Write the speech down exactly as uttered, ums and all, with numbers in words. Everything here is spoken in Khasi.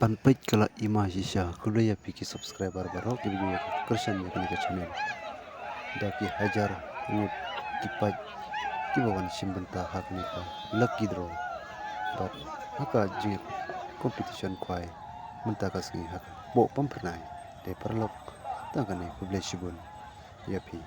Ban peit ka la i ma shisha, khublei ïa phi ki subscriber baroh kiba ju ïa kyrshan ïa kane ka channel. Da ki hajar ngut ki peit kiba wan shim bynta ha kane ka lucky draw. Bad ha ka jing competition khwai mynta ka sngi ha ka Pohpamphyrnai. Te paralok, tang kane, khublei shibun ïa phi.